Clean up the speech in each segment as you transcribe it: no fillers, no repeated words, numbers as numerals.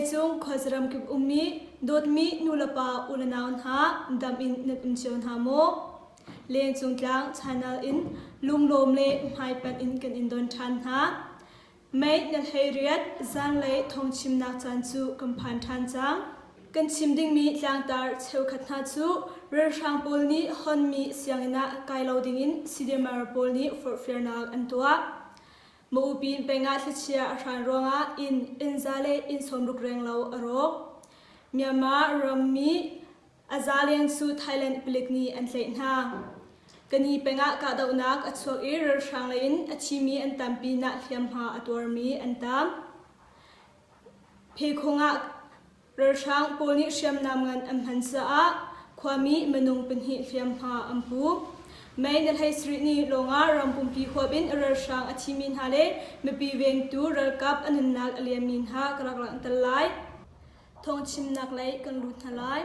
Vawleicung khuazaram kip ummi dawtmi nulepa ulenau hna dam in nan um cio hna maw? Lengcung tlang channel in lunglawm le hmaipanh in kan in don ṭhan hna. May na 18 zanlei thawngchimnak caan cu kan phan ṭhan cang. Kan chim dingmi tlangtar cheukhat hna cu ralhrang pawl nih honmi sianginn ah kai lo dingin CDMR pawl nih forhfialnak an tuah. Maupi peng ah thlichia a hran ruangah inn innza le inn sawmruk renglo a rawk. Myanmar rammi a za leng cu Thailand palik nih an tlaih hna. Kani peng ah kahdohnak a chuak i ralhrang lei in a thimi an tam pinah hliamhma a tuarmi an tam. Phekhung ah Ralhrang pawl nih hriamnam ngan an hman caah khuami minung pahnih hliamhma an pu. May ni 17 ni lawngah ram pumpi huap in ralhrang a thimi hna le mipi vengtu ralkap a nunnak a liammi hna ka rak langhter lai. Thawngchimnak lei kan lut hna lai.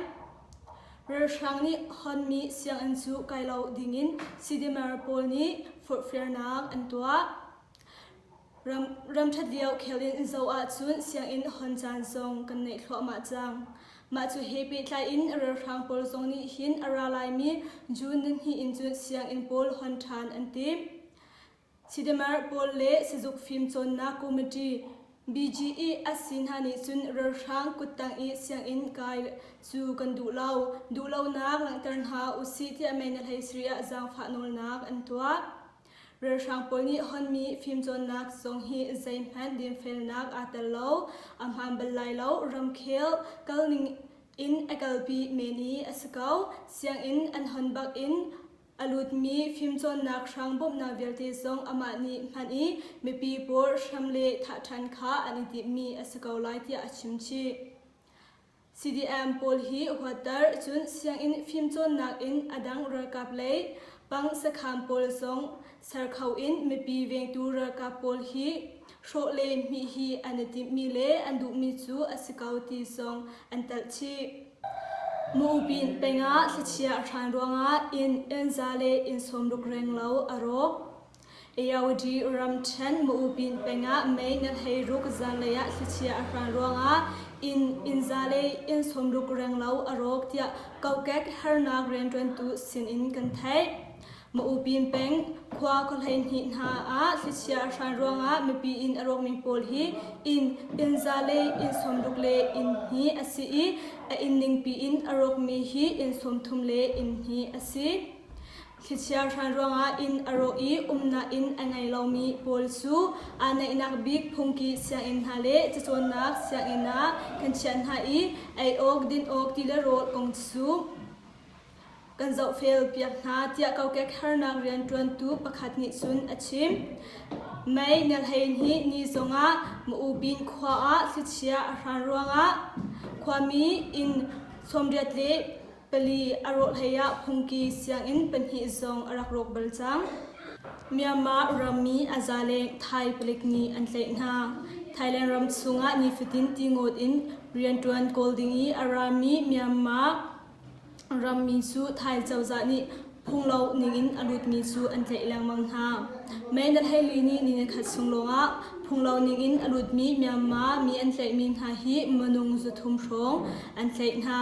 Ralhrang nih honmi sianginn cu kai lo dingin CDMR pawl nih forhfialnak an tuah. Ram ṭhat lio khel in zoh ahcun sianginn hon caan zong kan neih thluahmah cang. Mah cu he pehtlai in ralhrang pawl zong nih hin a ra laimi June nihnih in cun sianginn pawl hon ṭhan an timh. Sidemar pawl le Sazuk fimcawnnak committee BGE asi hna nih cun ralhrang kuttang i sianginn kai cu kan duh lo. Duhlonak langhter hna usih tiah May ni 17 ah zaangfah nawlnak an tuah. Ralhrang pawl nih honmi fimcawnnak zong hi zeihmanh dinfelnak aa tel lo, a hmaan bal lai lo, ramkhel kalning in a kalpi men i a si ko. Sianginn an hon bak in a lutmi fimcawnnak hrang bawmhnak vialte zong amah nih hman i mipi pawl hram le thah ṭhan kha an i timhmi a si ko lai tiah a chim chih. CDM pawl hi huatter cun sianginn fimcawnnak in a dang ralkap lei pang sakhan pawl zong ser kho in mipi vengtu ralkap pawl hi hrawh le hmih hi an i timhmi le an duhmi cu a si ko ti zong an telh chih. Muupin peng ah thlichia a hran ruangah inn innza le inn sawmruk renglo a rawk. Ayawady ramṭhen Maupin peng ah mei na 16 zanlei ah thlichia a hran ruangah inn innza le inn 60 renglo a rawk tiah kokek harnak rianṭuantu sinin kan theih. Maupin peng khua khuahleihnih hna ah thlichia a hran ruangah mipi inn a rawkmi pawl hi inn innza le inn 60 le inn hnih a si i a inn ningpi in a rawkmi hi inn 30 le inn hnih a si. Thlichia hran ruangah inn a rawh i umnak inn a ngei lomi pawl cu aa naihnak bik phungki sianginn hna le cacawnnak sianginn ah kan chiah hna i ei awk, din awk, ti le rawl kong cu kan zohfel piak hna tiah kokek harnak rianṭuantu pakhat nih cun a chim. May ni 12 ni zongah Maubin khua ah thlichia a hran ruangah khuami inn 84 le pali a rawh hlei ah phungki sianginn pahnih zong a rak rawk bal cang. Myanmar rammi a za leng Thai palik nih an tlaih hna. Thailand ram chungah nifatin ti ngawt in rianṭuan kawl ding i a rami Myanmar rammi cu Thai cozah nih phunglo ningin a lutmi cu an tlaih lengmang hna. May na 14 ni ni nikhat chung lawngah phunglo ningin a lutmi Myanmar mi an tlaihmi hna hi minung 300 hrawng an tlaih hna.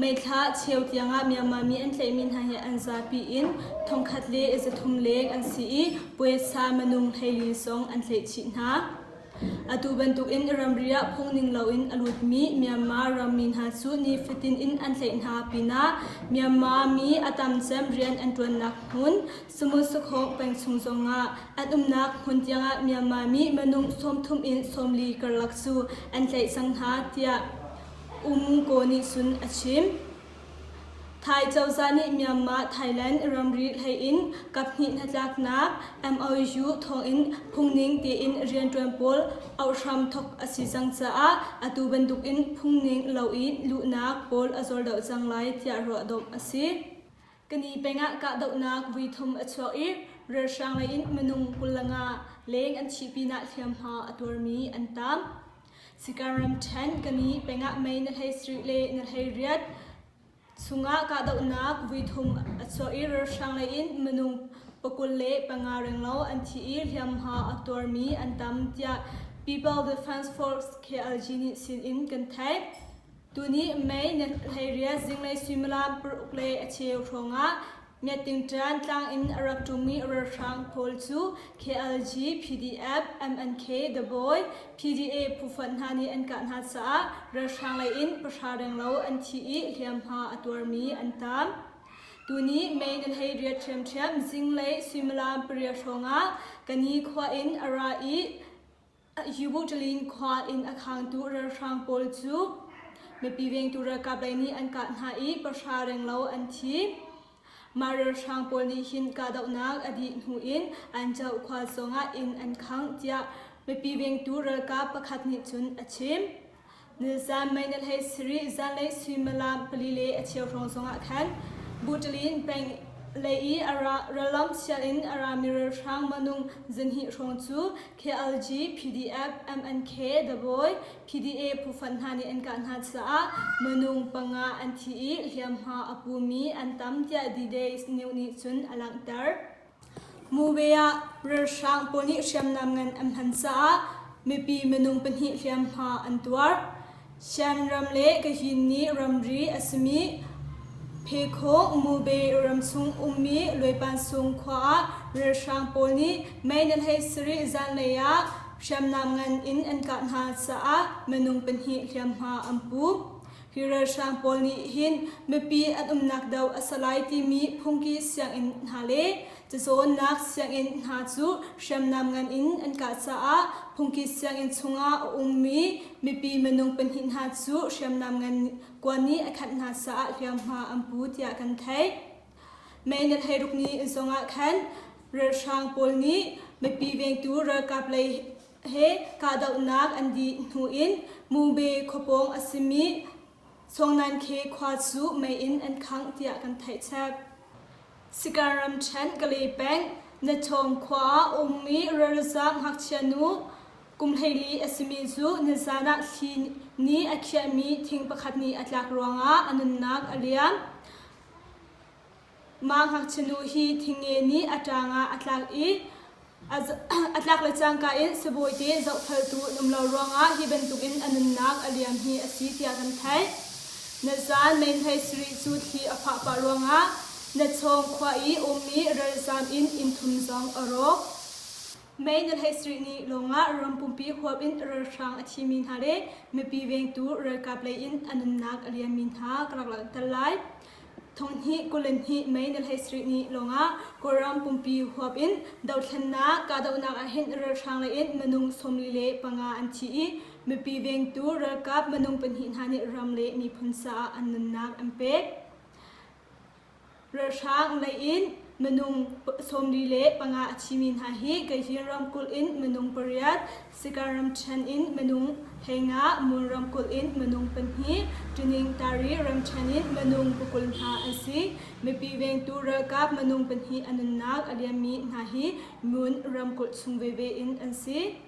Meithla cheu tiangah Myanmar mi an tlaihmi hna hi an zapi in thongkhat le 300 leng an si i puaisa minung 14 zong an tlaih chih hna. Atu bantukin ramri ah phungning loin a lutmi Myanmar rammi hna cu nifatin in an tlaih hna pinah Myanmar mi a tam cem rian an ṭuannak hmun Samusakhong peng chung zongah an umnak hmun tiangah Myanmar mi minung 30 in 40 karlak cu an tlaih cang hna tiah Um Ko nih cun a chim. Thai cozah nih Myanmar Thailand ramri hlei in kaphnih hnatlaknak MOU thawngin phungning tein rianṭuan pawl auhhram thawk a si cang caah atu bantukin phungning loin luhnak pawl a zual deuh cang lai tiah ruahdamh a si. Kani peng ah kahdohnak voithum a chuak i ralhrang lei in minung 25 leng an thih pinah hliamhma a tuarmi an tam. Sikan ramṭhen Kani peng ah mei na 17 le na 18 chungah kahdohnak voithum a chuak i ralhrang lei in minung 25 renglo an thi i hliamhma a tuarmi an tam tiah. People Defense Force KLG nih sin in kan theih. Tuni May ni 18 zinglei suimilam paruk le a cheu hrawngah Myattingṭan tlang in a rak ṭummi ralhrang pawl cu KLG, PDF, MNK, The Boy, PDA phufonh hna nih an kah hna caah ralhrang lei in pahra renglo an thi i hliamhma a tuarmi an tam. Tuni May ni 18 ṭhiamṭhiam zinglei suimilam pariat hrawngah Kani khua in a ra i Yubuṭalin khua in a khangtu ralhrang pawl cu mipi vengtu ralkap lei nih an kah hna i pahra renglo an thi. Mah ralhrang pawl nih hin kahdohnak a dih hnu in an coh khua zongah inn an khangh tiah mipi vengtu ralkap pakhat nih cun a chim. Nizan May ni 17 zanlei suimilam pali le a cheu hrawng zongah khan Buṭalin peng lei i a ralam sial in a rami ralhrang manung zinhnih hrawng cu KLG, PDF, MNK, The Boy, PDA phufonh hna nih an kah hna caah minung panga an thi i hliamhma a pumi an tam tiah D-Day News nih cun a langhter. Muwe ah ralhrang pawl nih hriamnam ngan an hman caah mipi minung pahnih hliamhma an tuar. Shan ram le Kayin nih ramri a simi Phekhong Mube ramchung ummi Luaipansung khua ah ralhrang pawl nih May ni 17 zanlei ah hriamnam ngan in an kah hna caah minung pahnih hliamhma an pu. Hi ralhrang pawl nih hin mipi an umnak do a si lai timi phungki sianginn hna le cacawnnak sianginn hna cu hriamnam ngan in an kah caah phungki sianginn chungah a ummi mipi minung pahnih hna cu hriamnam ngan kuan nih a khanh hna caah hliamhma an pu tiah kan theih. May ni 16 ni zongah khan ralhrang pawl nih mipi vengtu ralkap lei he kahdohnak an dih hnu in Mungbe khuapawng a simi Songnankhe khua cu mei in an khangh tiah kan theih chap. Sikan ramṭhen Kalay peng Nathawng khua ah a ummi ralzaam ngakchia nu kum 14 a simi cu nizan ah thli nih a khiahmi thing pakhat nih a tlak ruangah a nunnak a liam. Mah ngakchia nu hi thingnge nih a ṭang ah a tlak i a tlak le cangka in sibawi te zohfeltu an um lo ruangah hi bantukin a nunnak a liam hi a si tiah kan theih. Nazan Meinhlei sarih cu thli a fah pah ruangah Nachawng khua i ummi ralzaam inn inn thum zong a rawk. May ni 17 ni lawngah ram pumpi huap in ralhrang a thimi hna le mipi vengtu ralkap lei in a nunnak a liammi hna ka rak langhter lai. Thonghnih 22 May ni 17 ni lawngah Kawlram pumpi huap in dothlennak kahdohnak ahhin ralhrang lei in minung 45 an thi i mipi vengtu ralkap minung pahnih hna nih ram le miphun caah an nunnak an pek. Ralhrang lei in minung 45 a thimi hna hi Kayhin ramkulh in minung pariat, Sikan ramṭhen in minung 15, Mon ramkulh in minung pahnih, Ṭining Tari ramṭhen in minung pakul hna an si. Mipi vengtu ralkap minung pahnih a nunnak a liammi hna hi Mon ramkulh chung veve in an si.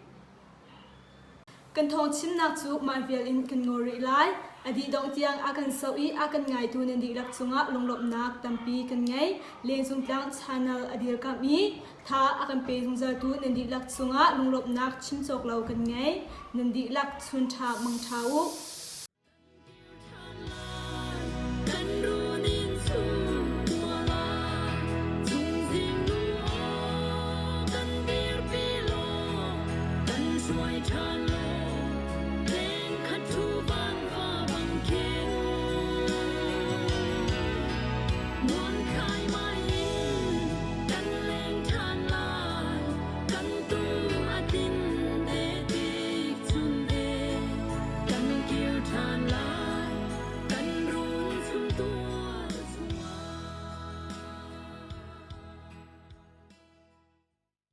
Kan thawngchimnak cu mah vial in kan ngol rih lai. A dih dongh tiang a kan soh i a kan ngaitu nan dihlak cungah lunglawmhnak tampi kan ngei. Lengzungtlang channel a dirkamh i tha a kan pe zungzaltu nan dihlak cungah lunglawmhnak chim cawk lo kan ngei. Nan dihlak chun ṭha mang ṭha u.